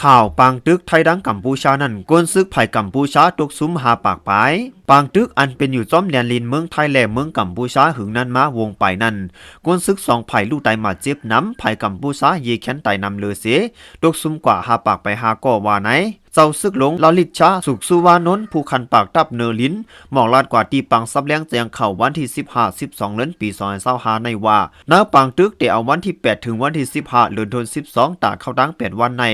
ຂ່າວປາງຕຶກໄທ-ກຳປູຊານັ້ນ, ກົນສຶກຝ່າຍກຳປູຊາຕົກຊຸມຫ້າປາກປາຍ. ປາງຕຶກອັນເປັນຢູ່ຈ້ອມແດນລິນເມືອງໄທ ແລະ ເມືອງກຳປູຊາຫຶງນັ້ນມາວົງປາຍນັ້ນ, ກົນສຶກສອງຝ່າຍລູກຕາຍບາດເຈັບນຳ, ຝ່າຍກຳປູຊາເຢແຂນຕາຍນຳເລີເສ, ຕົກຊຸມກວ່າຫ້າປາກປາຍຫ້າກໍວ່າໃນ. ເຈົ້າຊຶກຫຼົງ ລະລິດຊາ ສຸກສຸວານົນ ຜູ້ຂັນປາກທັບເນີລິນ ບອກລາດກວ່າທີ່ປາງຊັບແລງແຈ້ງເຂົ້າວັນທີສິບຫ້າ ສິບສອງເດືອນ ປີສອງພັນຊາວຫ້າໃນວ່າ ໃນປາງຕຶກແຕ່ເອົາວັນທີແປດ ເຖິງວັນທີສິບຫ້າ ເດືອນທັນວາ ສອງ ຕາເຂົ້າຕັ້ງແປດວັນໃນ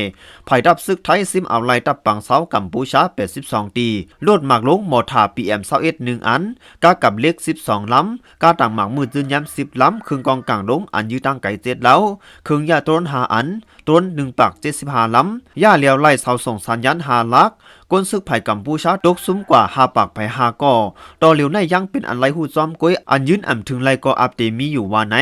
ຝ່າຍທັບຊຶກໄທຊິມເອົາໄລ່ທັບປາງຊາວກຳປູຊາແປດສິບສອງຕີ, ໂລດໝາກໂລງມໍທາ ບີເອັມຊາວເອັດ ໜຶ່ງອັນ, ກາກັບເຫຼັກສິບສອງລຳ, ກາຖັງໝາກມືດຢືນຢັນສິບລຳ, ເຄື່ອງກອງກາງດົງອັນຢືດທາງໄກເຈັດເຫຼົ່າ, ເຄື່ອງຢາໂຕຣນຫ້າອັນ, ໂຕຣນໜຶ່ງປາກເຈັດສິບຫ້າລຳ, ຢາຫຼຽວໄລ່ເສົາສົ່ງສັນຍານຫ້າຫຼັກ. ກົນສຶກຝ່າຍກຳປູຊາຕົກຊຸມກວ່າຫ້າປາກປາຍຫ້າກໍ, ຕໍ່ຫຼຽວໃນຍັງເປັນອັນໄລ່ຮູ້ຈ້ອມກ້ວຍ ອັນຢືນອຳເຖິງໄລ່ກໍອາດເຕມີຢູ່ວ່າໃນ.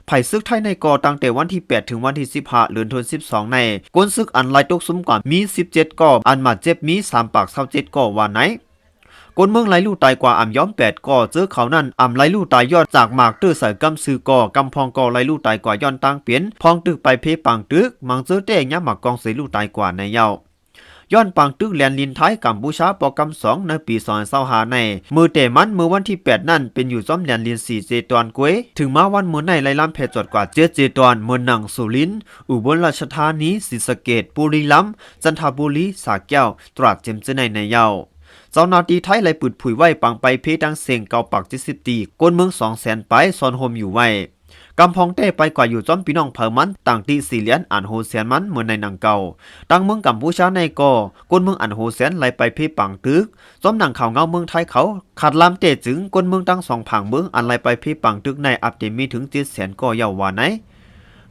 ຝ່າຍຊຶກໄທໃນກໍຕັ້ງແຕ່ວັນທີແປດ ເຖິງວັນທີສິບຫ້າ ເດືອນທັນວາ ສອງໃນ, ກົນຊຶກອັນໄລ່ຕົກຊຸມກວ່າມີສິບເຈັດກໍ, ອັນບາດເຈັບມີສາມປາກຊາວເຈັດກໍວ່າໃນ. ຄົນເມືອງໄລ່ລູກຕາຍກວ່າອຳຍອມແປດກໍ, ເຈີເຂົານັ້ນອຳໄລ່ລູກຕາຍຍ້ອນຈາກໝາກເຕີໃສ່ກຳຊື່ກໍ, ກຳພອງກໍໄລ່ລູກຕາຍກວ່າຍ້ອນຕ່າງເປັນພອງຕຶກປາຍເພປາງຕຶກ, ມັງເຈີແຕ້ຍາມໝາກກອງເສຍລູກຕາຍກວ່າໃນເຍົາ. ຍ້ອນປາງຕຶກແດນລິນໄທ-ກຳປູຊາ ປອກຳສອງ ໃນປີສອງພັນຊາວຫ້າໃນ, ມື້ແຕ່ມັນເມື່ອວັນທີແປດນັ້ນເປັນຢູ່ຈ້ອມແດນລິນສີ່ເຈຕອນກ້ວຍ, ເຖິງມາວັນມື້ໃນໄລ່ລາມແຜ່ຈອດກວ່າເຈັດເຈຕອນ, ເໝືອນໜັງສຸລິນ, ອຸບົນລາຊະທານີ, ສີສະເກດ, ບຸລີລຳ, ຈັນທະບູລີ, ສະແກ້ວ, ຕຣາດ ເຕັມເຈີໃນໃນເຍົາ. ເຈົ້າໜ້າທີ່ໄທໄລ່ປືດຜຸຍໄວ້ປາງປາຍເພທັງເສັງເກົ້າປາກເຈັດສິບຕີ, ຄົນເມືອງສອງແສນປາຍຊອນໂຮມຢູ່ໄວ້. ກຳພອງແຕ້ໄປກວ່າຢູ່ຈ້ອມພີ່ນ້ອງເຜົ່າມັນ, ຕ່າງຕິສີລຽນອັນໂຫແສນມັນເໝືອນໃນໜັງເກົ່າ. ທາງເມືອງກຳປູຊາໃນກໍ, ຄົນເມືອງອັນໂຫແສນໄລ່ປາຍເພປາງຕຶກ. ຈ້ອມໜັງຂ່າວເງົາເມືອງໄທເຂົາ ຄາດລາມແຕ້ຈຶ່ງ, ຄົນເມືອງທັງສອງຜາງເມືອງອັນໄລ່ປາຍເພປາງຕຶກໃນອາດເຕມີເຖິງເຈັດແສນກໍເຍົາວ່າໃນ.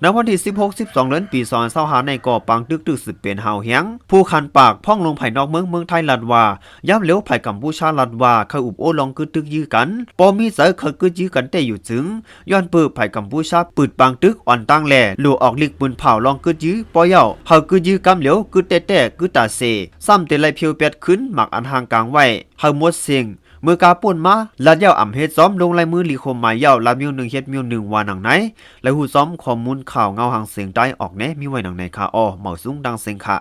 ໃນວັນທີສິບຫົກ ສິບສອງເດືອນ ປີສອງພັນຊາວຫ້າໃນກໍ, ປາງຕຶກຖືກສືບເປັນຫາວແຮງ. ຜູ້ຂັນປາກພ້ອງລົງພາຍນອກເມືອງ ເມືອງໄທລາດວ່າ, ຍາມຫຼຽວຝ່າຍກຳປູຊາລາດວ່າ ເຄີຍອຸບໂອ້ລອງກຶດຕຶກຢື້ກັນ, ບໍ່ມີໃຈເຄີຍກຶດຢື້ກັນແຕ່ຢູ່ຈຶ່ງ, ຍ້ອນເປີ້ຝ່າຍກຳປູຊາປືດປາງຕຶກອ່ອນຕັ້ງແລ, ຫຼວອອກລິກປືນເຜົາລອງກຶດຢື້, ບໍ່ເຍົາ, ເຮົາກຶດຢື້ກຳຫຼຽວ, ກຶດແຕ້ໆ, ກຶດຕາເສ, ຊ້ຳແຕ່ໄລ່ເພວແປດຄືນ, ໝາກອັນຮ່າງກາງໄວ້, ເຮົາໝົດເສັງ. ເມື່ອກາປຸ້ນມາ, ລາດເຍົາອຳເຮັດຊອມ, ລົງລາຍມືລິກຄວາມໝາຍເຍົາ, ລາດມ້ຽວໜຶ່ງເຮັດມ້ຽວໜຶ່ງ ວ່າໜັງໃນ. ລາຍຮູ້ຊອມຂໍ້ມູນຂ່າວເງົາຫາງສຽງໃຕ້ອອກແນ ມີໄວ້ໜັງໃນຄ່າ. ອໍ ເໝົາສຸງດັ່ງເສັງຄ່າ.